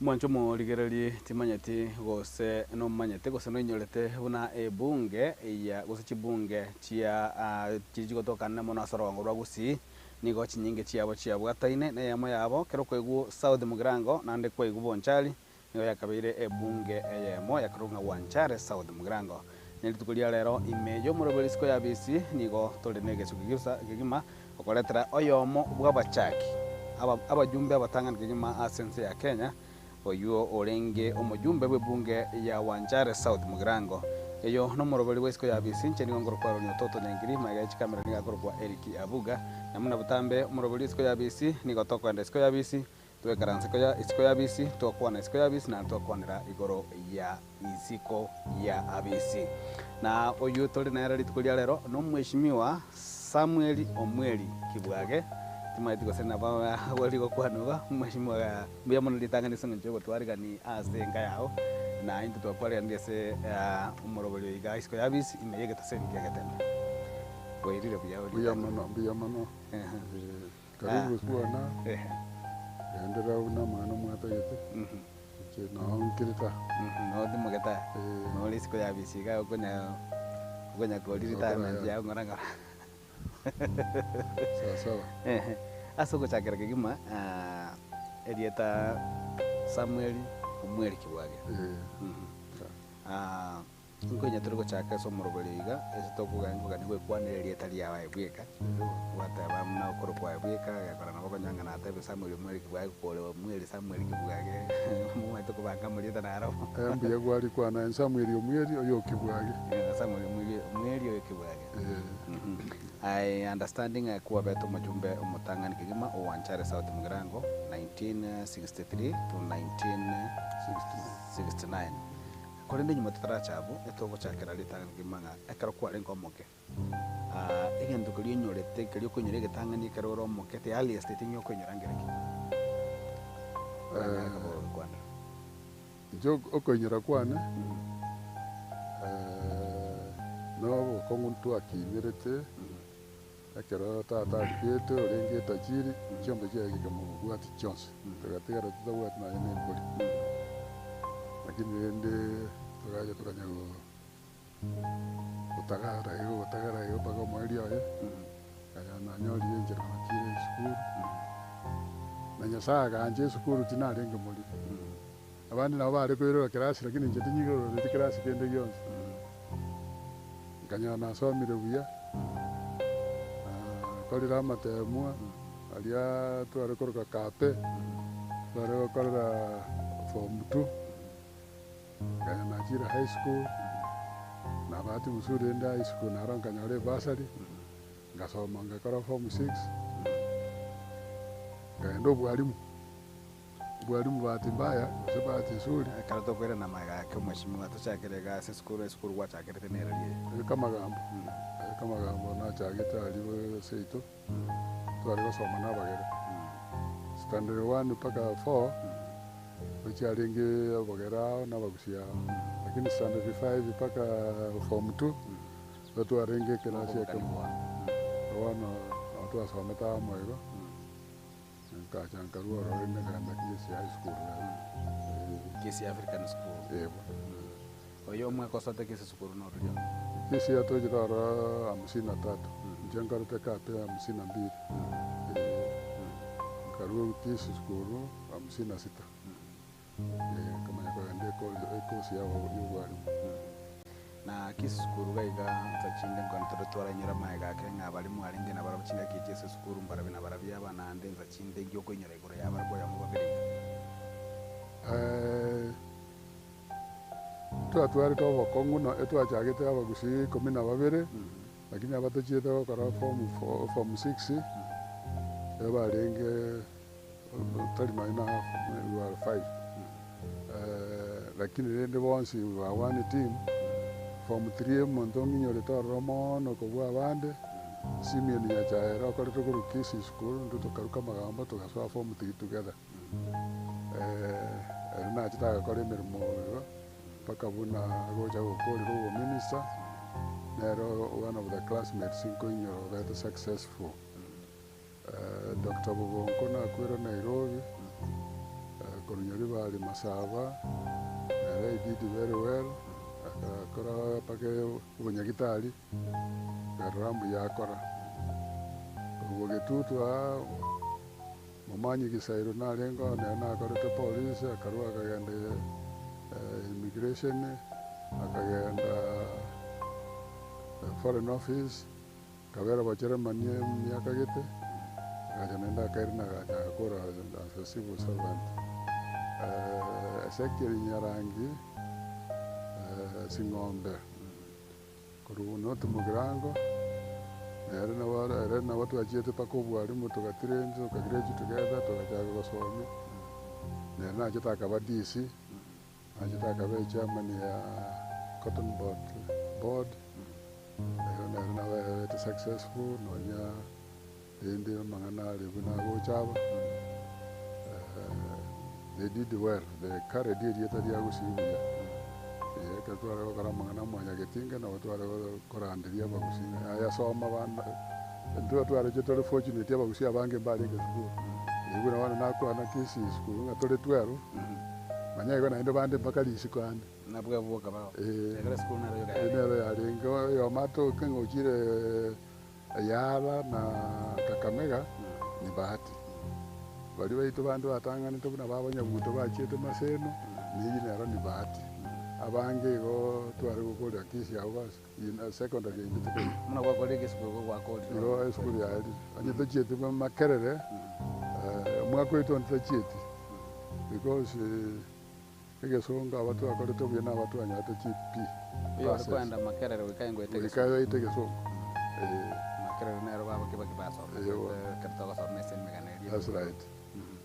Omwancho omorigererie timanyeti gose nomanyete gose noinyorete buna ebunge ya gose chibunge chia chiria chigotokana mono ase orogongo rwa Gusii nigo chinyinge chiabo chiabwataine na eyemo yabo kero kwaigwa South Mugirango naende kwaigwa Bonchari nigo yakabeire ebunge eyemo yakorokwa ng'a Wanchare South Mugirango. Ne rituko ria rero ime y'omoroberi isiko ya Bisi nigo tore negesu kegima gokoretera oyomo bw'abachaki abajumbe abatang'ani kegima ase ense ya Kenya, oyio orenge omojumbe bw'ebunge ya Wanjare South Mugirango. Eyo nomoroberi bwa isiko ya Bisi, inche nigo nkorokwa Aaron Ototo Nyankiri, magega ye chikamera nigo akorokwa Eric Abuga. Na buna botambe omoroberi isiko ya Bisi nigo tokoenda isiko ya Bisi, Twekaranse koya isiko y'abisi, twakwana isiko y'abisi, naende twakwanera igoro ya isiko ya abisi. Na oyio tore nere rituko ria rero nomweshimiwa Samuel Omweri Kibwage, timanyeti gose nabo agwo rigokwanwa iga, omweshimiwa mbuya mono ritang'ani ase eng'encho yogotwarigani ase enka yao, na intwe twakwariganirie ase omoroberio iga isiko y'abisi ime y'egetaseni kia Getembe. Bwairire buya Mbuya ritang'ani. mono, mbuya mono. Karibu bwana, genderera buna amang'ana mwatagete, inche nao nkirete aa. Noo otimogete aa, noo risiko ya bisi iga okonya okonya kori retirement yao ng'ora ng'ora. Sawa sawa. Ase ogochakera kegima erieta Samuel Omweri Kibwage. Nkonya tore gochaka ase omoroberio iga, ase tokogania nkogania gwekwanera erieta riao aye bweka, gwateba buna okorokwa aye bweka, egekora nabo okonyora ng'a natebe Samuel Omweri Kibwage kore Omweri Samuel Kibwage, momanyete kobanga amarieta naro. Eh, mbuya gwarikwana aye Samuel Omweri oyo o Kibwage. Eh, Samuel Omweri Omweri oyo Kibwage. Eh. I understanding aye kwabete omojumbe omotang'ani kegima o Wanchare South Mugirango, 1963 to 1969. Korende nyuma totaracha abwo, etogochakera ritang'ani kegima ng'a ekero kwarenge omoke, egento keria onyorete, keria okoinyora egetang'ani ekero ore omoke, the earliest thing okoinyora nkereki? Oranyare koba ogokwanera. Inche okoinyora kwane, na obokong'u ntwakinerete. Ekero tata akwete orenge etajiri, chiombe chiaye chikamobwatia chionsi, togatigara totabwati nonya na embori. Lakini rende togacha tokanya gotagara igo gotagara igo mpaka omoerio oye, nkanyora nanyorire enchera nachire esukuru, na Nyasaye agancha esukuru tinarenge moriri. Abande nabo bare koirora kerasi lakini inche tinyirororeti kerasi kende gionsi. Nkanyora nasomire buya, nakorire amatemwa aria tware koroka kape, tware gokorera form two, nkanyora nachire high school, na bahati mzuri rende high school naro nkanyora ebursary, ngasoma ngakora form six, nkagenda obwalimu. Bwarimu bahati mbaya gose bahati nzuri. Ekero tokoirana magega ake omweshimiwa tochakere iga ase esukuru, esukuru gwachakerete nere riria. Ekamagambo, ekamagambo nachagete aria seito, tware gosoma na abagere. Standard one mpaka four, gochiarenge abagere ao na abagusia ao, lakini standard five mpaka form two, igo twarenge ekerasi ekemo. Bono nabo twasomete amo igo. Nkacha nkarua ororo rende nkagenda Kisii High School rero. Kisii African School. Eeh. Oyo omwaka osoete Kisii sukuru nororia? Kisii atochire ororo hamsini na tatu. Inche nkorete kape hamsini na mbili. Eeh. Nkarua Kisii sukuru hamsini na sita. Nkamanya kogenda ekosi ya obwarimu. Na kisukuru iga iga nsa chinde nkone tore twarainyora magega ake ng'a baria mwarenge nabarabwo chingaki echi ase esukuru mbarabio nabarabio aba naende nsa chinde inki okoinyora igoro ya barabwo oyomo babere iga. Twatwarete obokong'u na etwachagete abagusii ikomi na babere, lakini aba tochiete gokora form four form six, ebarenge. Tari nonya na half, we were five. Lakini rende bonsi we were one team, form three omonto ong'inyorete ororo mono kobua abande, Simeon Nyachae ere okorete korwa Kisii school, intwe tokaruka amagambo togasoa form three together. Ere nachete agakora emeremo igo, mpaka buna agocha gokorera obominister, nere one of the classmates nkoinyora obete successful. Doctor Bogonko nakwire Nairobi, Korwa Nyaribari Masaba, nere he did very well, agakora mpaka obonyagitari, nkarora mbuya akora. Korwa Bogetutu aa, Momanyi Gisairo narenge oo nere nakorete polisi, akarwa akagenda immigration, akagenda foreign office, akabera Bocheremani emiaka gete, agacha naende akairana agacha agakora as a civil servant. Ezekiel Nyarangi, Sing'ombe. Korwa North Mugirango, nere nabo ere nabo twachiete mpaka obwalimu togatrain tokagraduate together togachaka gosomia, nere nachete akaba DC, nachete akaba echairman ya cotton board board, ero nere nabo abete successful nonya rende amang'ana are buna agocha aba, they did well, they carried erieta ria Gusii buya. Eeh ekero tware gokora amang'ana a mwanyagetinga nabo tware koranderia abagusii ng'a yaya soma bana, intwe twaroche tore fortunate abagusii abange mbarenge esukuru. Eeh buna bono nakwana Kisii school ng'a tore 12, manya igo naende bande mpaka risiko ande. Nabwo abwo boka bao. Eeh, Ekero esukuru naro yoka yarenge. nero yarenge oyomo atoke ng'a ochire. Yala na Kakamega ni Bahati. Baria baito bande batang'anete buna babanyabuto bachiete Maseno, neyio nero ni Bahati. Abange igo tware gokorera Kisii abwo basi, ina secondary ende tikaiyo. Buna gwakorire egesukuru igo gwakorire. Igo esukuru yaerire. Onye tochieti Makerere, omwaka oito onde tachieti because Egesongo aba twakorete buya naba twanyorete chi P Oyore passes. koenda Makerere goika ingoete Goika egesongo. aete egesongo eh. Makerere nero baba kibaki basomete Ewa. ekero togosoma ase emegano eria. That's right.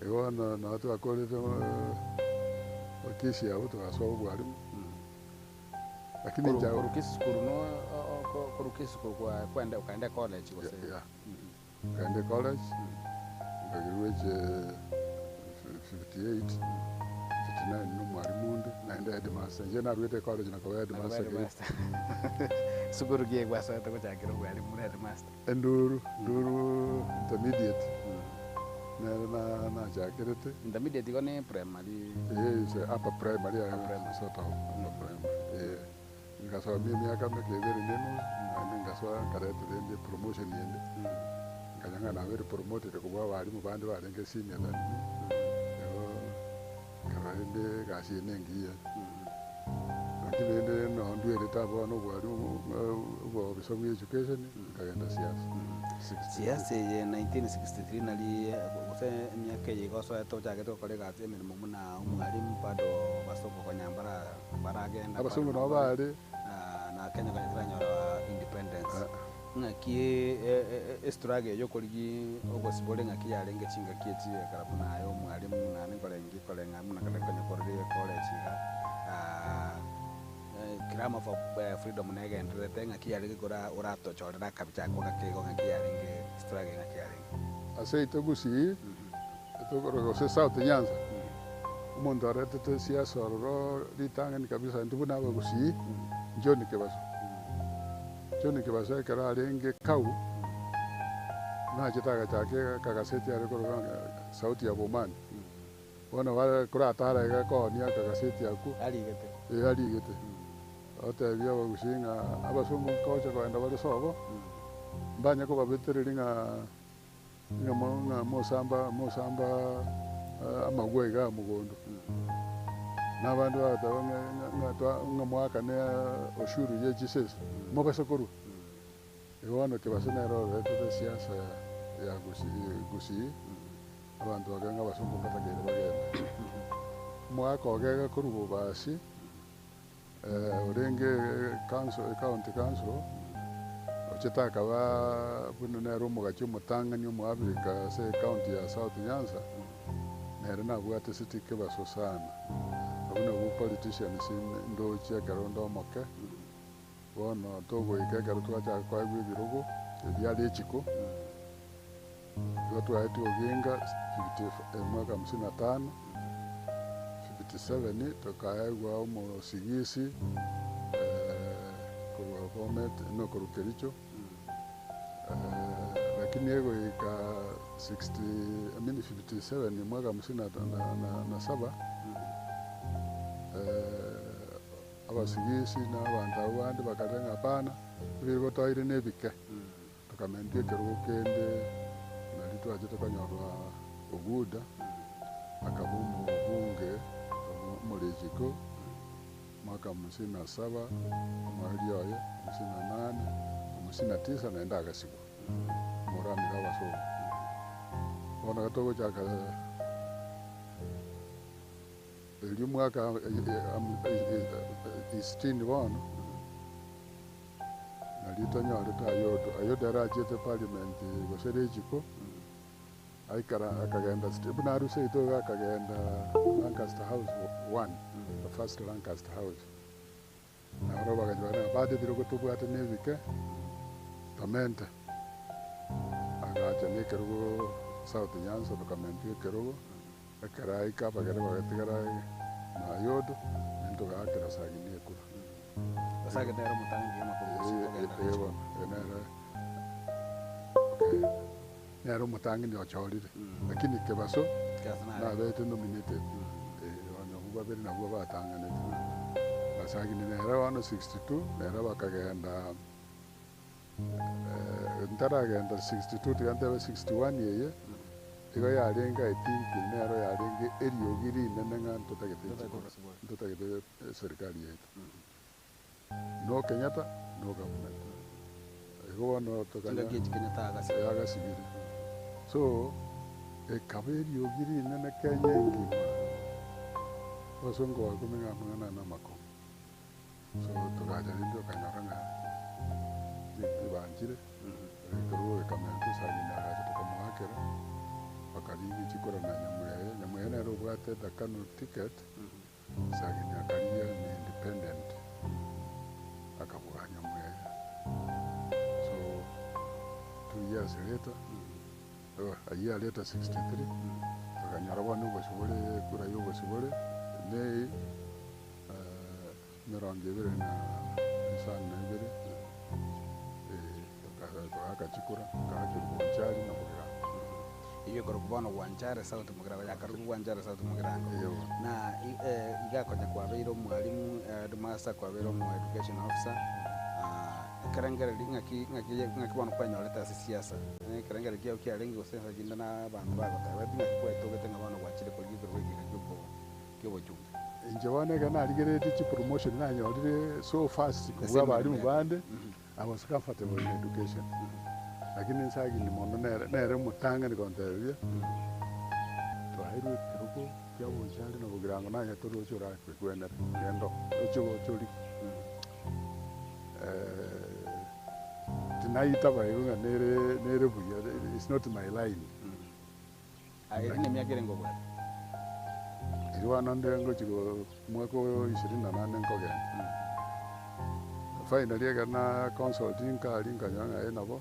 Igo bono nabo twakorete Kisii abwo togasoa obwalimu. Lakini Koru inche koru Kisii sukuru no koru Kisii sukuru kwa kwenda okaenda ecollege gose? Yeah. Nkaenda ecollege, nkagraduate 58, 59 na omwalimu onde, naende headmaster. Inche naruete ecollege na koba Na koba headmaster keri. headmaster. Sukuru ki egwasoete gochakera obwalimu buna headmaster? Enduru, Nduru Intermediate, nere na nachakerete. Intermediate igo ne primary? Eeh is upper primary Upper primary. sort of upper primary, eh. Ngasomia emiaka emeke ebere na enusu, naende ngasoa nkareta rende epromotion ende, nkanya ng'a nabeire promoted kobua abalimu bande barenge senior than me, igo nkarora rende egasi eye nengiya. Lakini rende nonye ndwerete abwo bono obwalimu obobisa bwa education, nkagenda siasa, 63. Siasa eye 1963 nari gose emiaka eye iga osoete ochagete gokora egasi emeremo buna omwalimu bado basongo konya mbara. Baragenda Abasongo nabo baare. Na Kenya konya teranyora independence. Ng'aki estruggle eye yokorigia obosibore ng'aki yarenge chingaki echi ekero buna aye omwalimu naende nkorenge koreng'a buna kare konya korora ecollege iga clamor for freedom negendererete ng'aki yarenge kora oratochorere akabicha ako gake igo ng'aki yarenge struggle ng'aki yarenge. Ase aito Gusii. Tokoroka gose South Nyanza, omonto aretete siasa ororo ritang'ani kabisa intwe buna abagusii, John Kebaso. John Kebaso ekero arenge kau, nachete agachaka akagaseti are koroka ng'a Sauti ya Bomani. Bono bare koratara iga koonia akagaseti akwo, Arigete. eh arigete. Otebia abagusii ng'a abasongo nkocha kogenda bare sobo, mbanye kobabetereria ng'a. Ng'a mosamba mosamba amagwa igaa mogondo, na abande bagateba ng'a ng'a twa ng'a moakane ushuru ye chisese, mobase korwa. Igo bono Kebaso nere oretete esiasa ya Gusii Gusii, abanto bakaba ng'a abasongo mbatakeire bagende. Omogaka ogega korwa Bobasi, Orenge council, county council, ochete akaba buna nere omogachi omotang'ani omoabirika ase ecounty ya South Nyanza, nere nabwate city kebaso sana. Abwo nabwo politicians ndoche ekero onde omoke, bono togoika ekero twachaka koegwa ebirogo ebiare echiko, Igo twaetwe Oginga fifty mwaka hamsini na tano, 57 tokaegwa omosigisi korwa Bomet no korwa Kericho, lakini. Lakini egoika 60 I mean 57 mwaka hamsini na na na saba, abasigisi na abanto abwo bande bakarora ng'a hapana, ebirogo twaire na ebike, tokamentwa ekerogo kende nario twachete konyorwa Oguda, akaba omobunge omorechiko. Mwaka hamsini na saba, omoerio oye, hamsini na nane, hamsini na tisa naende agasibwa, omoramire abasongo. Bono iga togochaka erio mwaka sitini bono, nario tonyorete Ayodo. Ayodo ere achiete parliament gose rechiko. Aikara akagenda st buna arue seito iga akagenda Lancaster House one, the first Lancaster House. Na barabwo bagachia bakarora ng'a bado ebirogo tobwate na ebike, tomente. Agacha na ekerogo South Nyanza tokamentwa ekerogo, ekero aika abagere bagatigara na Ayodo, naende togaakera Sagini ekura. Sagini nere omotang'ani kegima korwa gose kogenda Ee bono, nere okay. Nere omotang'ani ochorire, lakini kebaso nabete nominated, onye abwo babere nabwo batang'anete. Basagini nere bono 62 nere bakagenda ntaragenda 62 tiga ntebe 61 eye, igo yarenge I think nero yarenge eriogi rinene ng'a ntotagete chikura, ntotagete eserikari yaito. No Kenyatta no government. Igo bono tokanya Chingaki echi Kenyatta agasibire. agasibire. So ekaba eriogi rinene Kenya engima, abasongo bakumia ng'a amang'ana aya namakong'u. So togacha rende okanyora ng'a ebanchire, ekerogo gekamentwa esagini agacha tokamoakera, bakarigia chikura na Nyamweya, Nyamweya nere obwate the Kanu ticket. Sagini akarigia ne independent akabua Nyamweya so 2 years later a year later 63 tokanyora bono obosibore ekura ya obosibore May emerongo ebere na isano na ibere togaaka chikura togaaka Bonchari na Bogirango. Eyio ekorokwa bono Gwanchare South Mugirango, yakarokwa Gwanchare South Mugirango. Eeh bono. Na iga konya kwabeire omwalimu, headmaster, kwabeire omo education officer, ekerengererio ng'aki ng'aki ng'aki bono kwanyorete ase siasa? Ekerengererio kiago kiarenge gose ensa chinde na abanto bagotebeti ng'aki kwetogete ng'a bono gwachire korigia ekerogo eke iga kioko kiobochumbe? Inche bono ekero narigereretie chipromotion nanyorire so fast Ase kobua emeremo abalimu yako. bande. I was comfortable in education, lakini nsagini mono nere nere omotang'ani gonteberia, twairwe ekerogo kia obonchari na bogirango naye toroche orakegwenere, genda oche gocha origie. Tinaitaba igo ng'a nere nere buya, it's not my line. Aye eri nemiaka erenge obwate? Erio bono nde ngochia go omwaka oyo ishirini na nane nkogenda. Finally ekero na consult nkaria nkanyora ng'a eh nabo,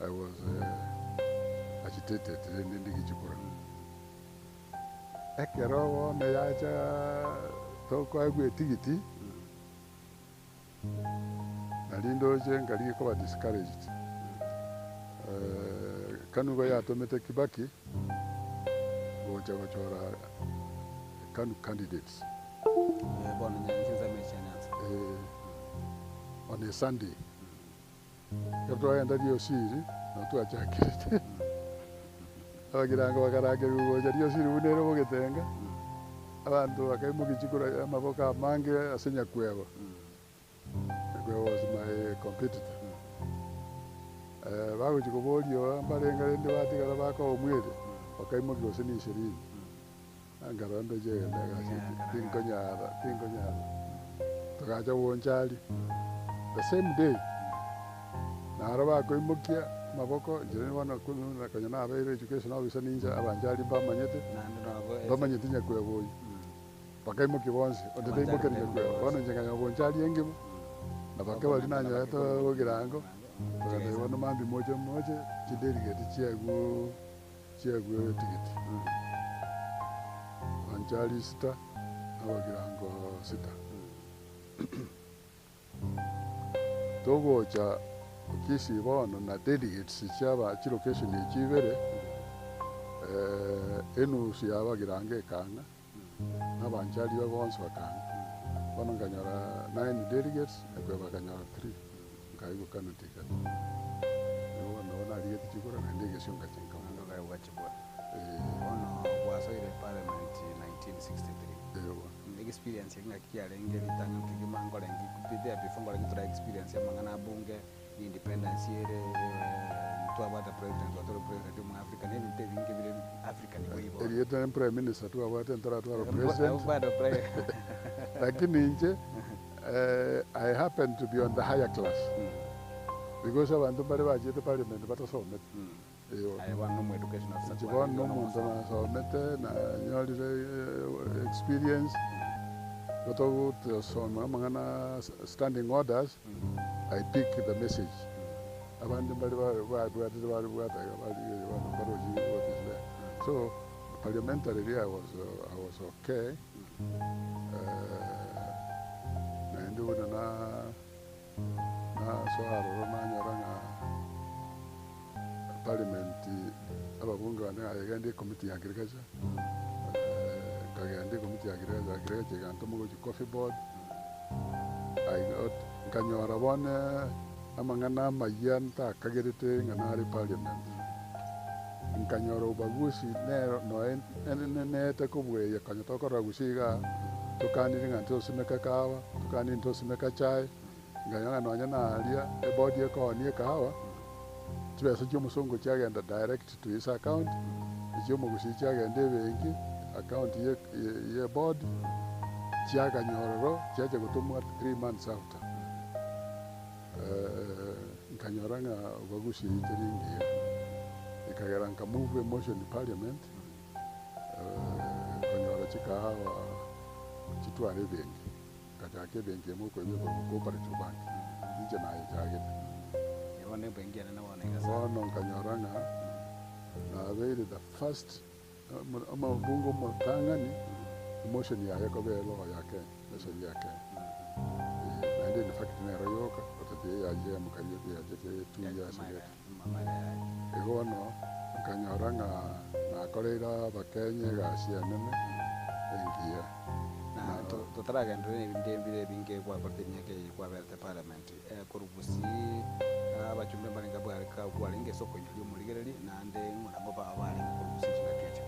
I was agitated rende ndigichia korora. Ekero bono yacha tokoegwa etigiti, Nari ndoche nkarigia koba discouraged. Kanu igo yatomete Kibaki gocha gochora Kanu candidates. Bono chinsemo echi chia Nyanza. On a Sunday. Ekero twagenda Riosiri, nabo twachakerete. Abagirango bakarangerigwa gocha Riosiri buna ere bogetenga, abanto bakaimokia chikura amaboko amange ase Nyakweba. Nyakweba was my competitor. Bagochia koboria oo mbarenge rende batigara bakoa omwere, bakaimokia gose na ishirini. Nkarora ndoche egento egasi tinkonyara tinkonyara. Togacha Bonchari the same day, naro bakoimokia amaboko inche bono konya nabeire education officer ninche abanchari mbamanyete, mbamanyeti nyakweba oyio. Bakaimokia bonsi, onde taimokeria nyakweba. Bono inche nkanyora Bonchari engima, na bake baria nanyorete bogirango, togatebia bono mambia moche moche chidelegate chiaigwe chiaigwe etigiti. Bonchari sita, na abagirango sita. Togocha. Kisii bono na delegates chiaba chilocation echi ibere, enusu yabagirango ekang'a, na abanchari bonsi bakang'a. Bono nkanyora nine delegates, ekwe bakanyora three, nkaigwa Kano tikati. Nigo bono nabo narigete chikura naende egesio ngachia Naende nkabua. okaigwa chikura. Eeh. Bono gwasoire parliament 1963. Eeh bono. Experience ng'aki yarenge ritang'ani kegima nkorenge there before nkorenge tore experience ya amang'ana a bunge, independence ere ntwabwate president twatore president omo Africa na ebinto ebinge bire Africa nigo igo. Erieta ne prime minister twabwate ntoratwara president Abwo bado prime lakini inche I happen to be on the higher class because abanto mbare bachete parliament batasometi. Eeh. Aye bono nomo education officer Inche kwarenge bono bono omonto omosomba. nasomete nanyorire experience, gotogotosoma amang'ana standing orders, I pick the message. Abande mbare babwatete baribwata iga barigereria bono mbarochi what is there. So parliamentarily I was I was okay, naende buna na nasoa aroro nanyora ng'a parliament ababunge bane aye genda ecommittee ya agriculture, nkagenda ecommittee ya agriculture, agriculture egantoma gochia coffee board, I got nkanyora bono amang'ana amayia ntakagerete ng'a nare parliament, nkanyora ubaguzi nero noe neete kobweyia konya tokorora gusii igaa, tokaniri ng'a ntosimeke kahawa, tokaniri ntosimeke chae, Nkanyora ng'a nonye naria ebodi ekoonia ekahawa, chibesa chi'omosongo chiagenda direct to his account, echi'omogusii chiagenda ebenki, account ye y'ebodi, chiaganyororo chiacha gotomwa 3 months after. Nkanyora ng'a obagusii teri ngiya, ekagera nka move a motion in parliament, konyora chikahawa chitware ebenki. Ngachaka ebenki emo okoigwa ekorokwa Cooperative Bank, ninche nayechagete. Bono ebenki enene bono iga sana. Bono nkanyora ng'a nabeire the first omobunge omotang'ani emotion yaye koba elaw ya Kenya, esheria ya Kenya. Naende in fact nero yoka, otatiga eyachia ya Mukariuki yachete 2 years later. Igo bono nkanyora ng'a nakoreire abakenya egasi enene engiya. Na totaragenderera nebinto ebire ebinge gwakorete emiaka eye kwaberete parliament, korwa gusii abachumbe mbarenge bware kwarenge ase okoinyoria omorigereri naende ng'o nabo barenge korwa gusii chingaki echio.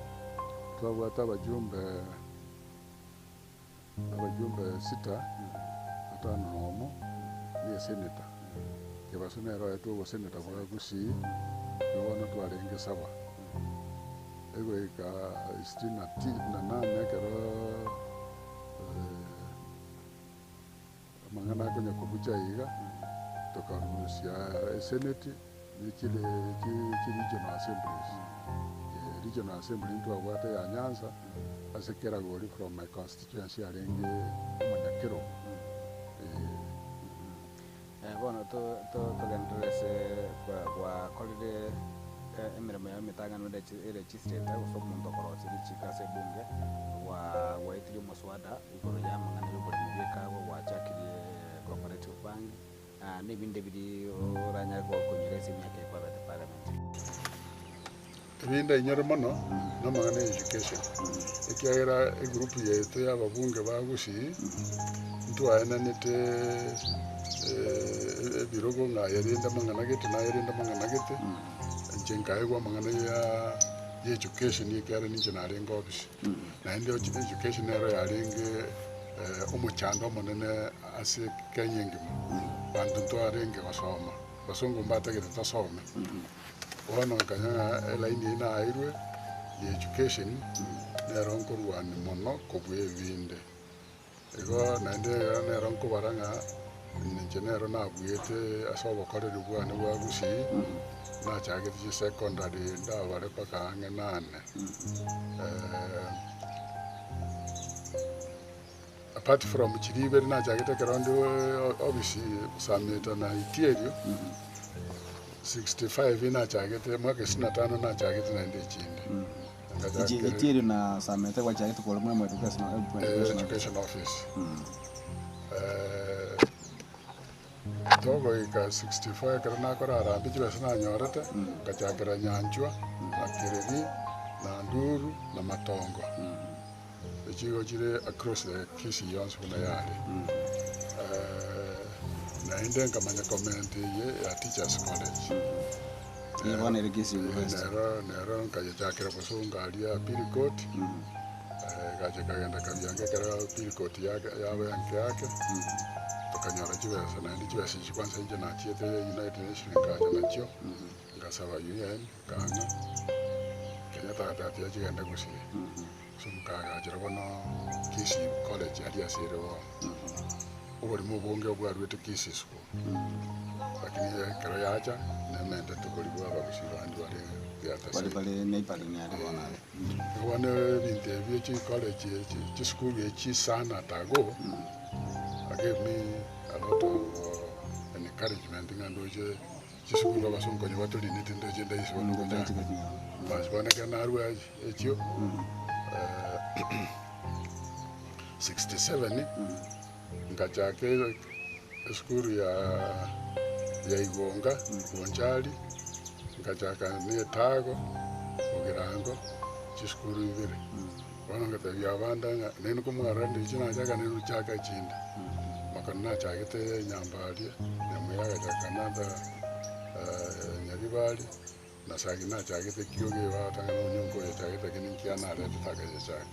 Twabwate abajumbe abajumbe sita, batano na omo, na esenator. Kebaso nere oetwe obosenator bwa Gusii, igo bono twarenge saba. Egoika sitini na ti na nane ekero amang'ana akonya kobucha iga, tokarusia esenate ne chire chi chi regional assemblies. Regional assembly ntwabwate ya Nyanza, ase Keragori from my constituency arenge omonyakerogo. Bono togenderere ase gwakorire emeremo yao emetang'ani ere legislator gose omonto okorosia richiko ase ebunge, gwaetirie omoswada igoro ya amang'ana ya oboremi bwa ekahawa, gwachakirie cooperative bank, na ebinde biria oranyare konyora ase emiaka eye kwabete parliament. Ebinde ainyore mono na amang'ana ya education, ekiagera egroup yaito ya ababunge ba Gusii, ntwaenanete ebirogo ng'a aye rende amang'ana gete naye rende amang'ana gete, inche nkaegwa amang'ana ya ya education ekiagera ninche narenge office. Naende education nero yarenge omochando omonene ase Kenya engima, abanto ntwarenge gosoma, abasongo mbatagete tosome. Bono nkanya ng'a elaini eyio naeirwe ya education, nero nkorwania mono kobua ebinde. Igo naende nero nkobara ng'a inche nero nabuete ase obokoreri bwane bwa Gusii, nachagete chisecondary ndabare mpaka ang'e nane. Apart from chiria ibere nachagete ekero nde office Sameta na Itierio, 65 nachagete mwaka sitini na tano nachagete naende echinde. Echi Itierio na Sameta gwachagete kore muna mwa education Education office. Togoika 64 ekero nakora harambee chibesa nanyorete, ngachakera Nyanchwa, na Kereri, na Nduru, na Matongo. Echi igo chire across the Kisii yonsi buna yare. Naende nkamanya comment eye ya Teachers College. Eye bono ere Kisii University. Nero nero nkayechakera bosongo aria Appeal Court, egacha ekagenda kabianga ekero Appeal Court yake yaba enke ake, tokanyora chibesa naende chibesa echi kwanza inche nachiete United Nations nkacha nachio, ngasaba UN, nkang'a, Kenyatta agateba tiga chigende gusii. So nkaagachera bono Kisii College aria ase ere bono. Oborimo obonge obwaruete Kisii School, lakini ekero yacha nementete oborimo abagusii bande bare the other Bari side. bare neighboring aria bono aria. Igo bono ebinto ebio chicollege echi chisukuru echi sana tago, gave me a lot of encouragement ng'a ndoche Chisukuru abasongo konya batorinete ndoche ndaise bono gochaka. Basi bono ekero narua echio 67 ngachaka esukuru ya ya Igonga Bonchari, ngachaka na Etago Bogirango chisukuru ibere. Bono ngatebia abande ng'a nainwe komwarora ndichi nachaka nainwe chaka echinde. Makoni nachagete Nyambaria, Nyamuya agachaka another Nyaribari, na Sagi nachagete Kioge igo agatanga na Onyonka oyo ochagete lakini nkiya naretete akayechaka.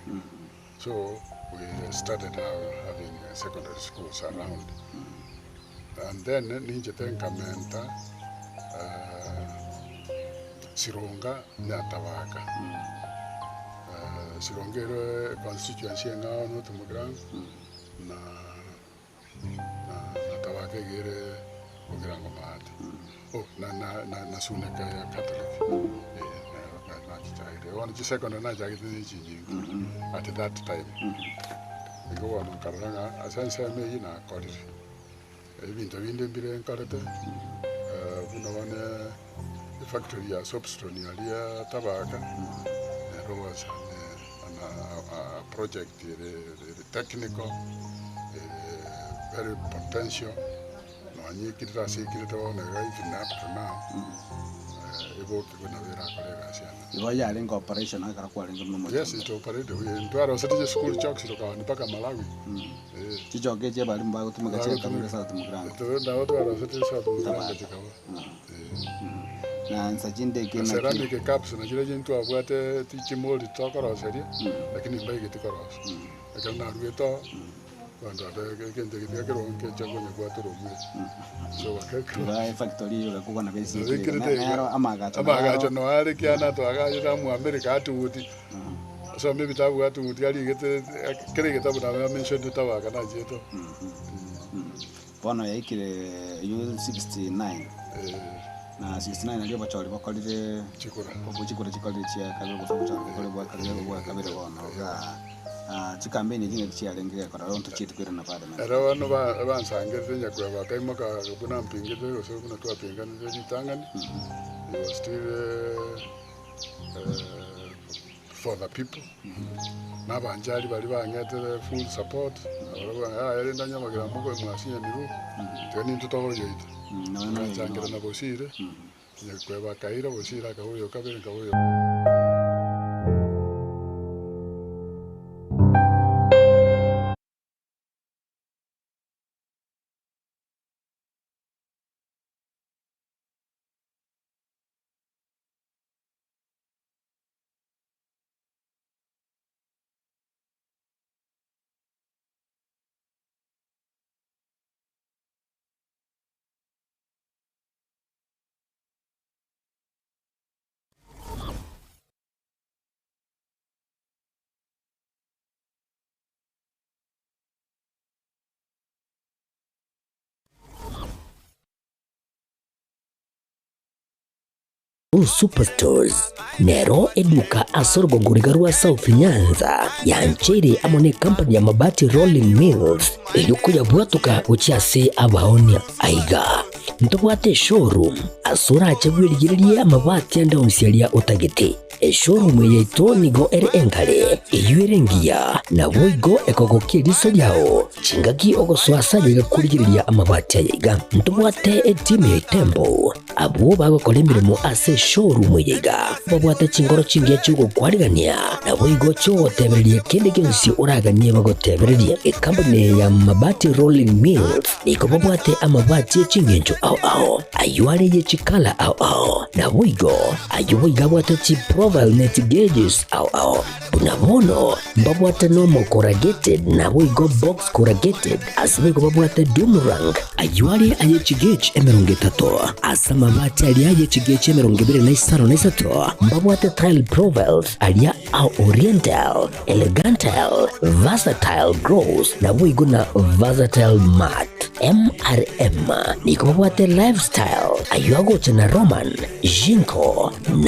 So we started now having secondary schools around. And then ninchete nkamenta Sironga na Tabaka. Sironga ere constituency eng'ao North Mugirango na na na Tabaka iga ere Mugirango Maate. Oh na na na na Suneka ya Catholic eh nero nachichagete. Bono chisecondary nachagete ne chinyinge at that time. Igo bono nkarora ng'a ase ensemo eyio nakorire. Ebinto binde mbire nkorete, buna bono efactory ya soapstone aria Tabaka, nero was an a project ere ere technical, ere very potential, nonye ekirete ase ekirete bono iga even up to now, ebokigwe nabo erakore egasi ande. Igo yarenge operation ekero kwarenge buna omochie. Yes, it operated, ntwarosete chisukuru chocks tokaoni mpaka Malawi. Chichoka echi abalimu bagotumeka chiakamire South Mugirango. Nabo twarosete South Mugirango chikaba. Na nsa chinde eke naki. Ceramic cups nachirochio ntwabwate chimori tokoroseria lakini mbaigeti korosia. Ekero naruete oo abanto babe egento eke tiga kerogo nkecha konya bwatera omweri. So bakekora. Iga efactory eye ogakogwa nabo esiekire iga. Nabekirete iga. Nero amagacho naro. Amagacho noyo are kiana twagachete amo America atuguti. Asome ebitabu atuguti arigete kera egetabu nabo amentionete tabaka nachiete oo. Bono yaikire eywo 69 Eh, na 69 aria obochori bokorire chikura. obo chikura chikorire chia kabere gose obochori bokore bwa kabere bwa kabere bono igaa chikampeni echi ng'aki chiarenge gekora rero ntochieti koirana parliament. Ere bono ba- bansangerete nyakweba bakaimoka buna mpingete gose buna twapinganete ritang'ani, he was still for the people, na abanchari baria bang'etire full support, nabarabwo yaya rende onye amagena mokoe mwasinyanirwe, tiga nintwe togoyoita. Ngachangerana na Bosire, nyakweba akaira Bosire akaba oyo kabere nkaba oyo. Superstores nero eduka ase orogongo riga rwa South Nyanza yancheire amo necompany ya Mabati Rolling Mills eyio koyabwatoka gochia ase abaonia. Aiga ntobwate eshowroom ase orache bwerigererie amabati ande onsi aria otagete. Eshowroom yaito nigo ere engare, eyio ere engiya, naboigo ekogokia eriso riao chingaki ogosoa ase ayaiga korigereria amabati aya iga. Ntobwate etimu ya Itembo, abwo bagokora emeremo ase eshowroom eye iga, babwate chinkoro chingiya chi'ogokwarigania, naboigo chi'ogotebereria kende gionsi oraganie bagotebererie. Ekampuni eye ya Mabati Rolling Mills nigo babwate amabati e chingencho ao ao, ayio are ye chikala ao ao, naboigo Ayio boigo abwate chiprofile ne chigeges ao ao. Buna bono mbabwate normal corrugated naboigo box corrugated, ase boigo babwate doom rank. Ayio are aye chigauge 30, ase amabati aria aye chigauge 23 mbabwate tile profiles aria a oriental, elegantile, versatile gloss naboigo na versatile matte. MRM nigo babwate lifestyle, ayio agocha na Roman, Jinko, na.